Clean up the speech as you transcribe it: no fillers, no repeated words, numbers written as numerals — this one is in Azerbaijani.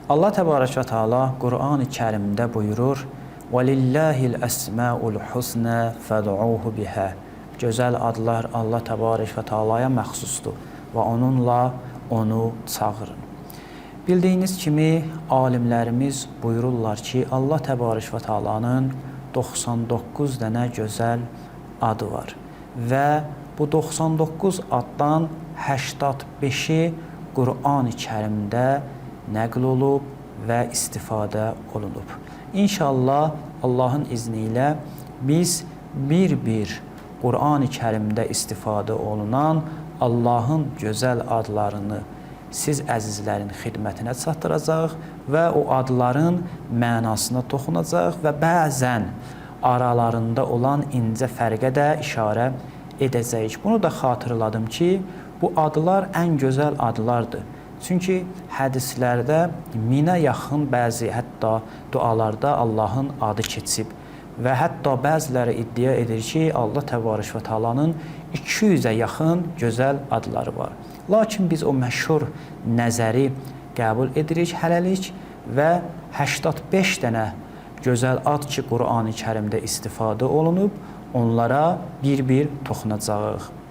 Allah Təbarək və Teala Qur'an-ı Kərimdə buyurur: "Velillahil esmaul husna fad'uhu biha." Gözəl adlar Allah Təbarək və Teala'ya məxsusdur və onunla onu çağırın. Bildiyiniz kimi alimlərimiz buyururlar ki, Allah Təbarək və Teala'nın 99 dənə gözəl adı var və bu 99 addan 85-i Qur'an-ı Kərimdə nəql olub və istifadə olunub. İnşallah Allahın izni ilə biz bir-bir Qur'an-ı Kərimdə istifadə olunan Allahın gözəl adlarını siz əzizlərin xidmətinə çatdıracaq və o adların mənasına toxunacaq və bəzən aralarında olan incə fərqə də işarə edəcəyik. Bunu da xatırladım ki, bu adlar ən gözəl adlardır. Çünki hədislərdə minə yaxın bəzi hətta dualarda Allahın adı keçib və hətta bəziləri iddia edir ki, Allah Təbarək və Taalanın 200-ə yaxın gözəl adları var. Lakin biz o məşhur nəzəri qəbul edirik hələlik və 85 dənə gözəl ad ki, Qur'an-ı Kərimdə istifadə olunub, onlara bir-bir toxunacağıq.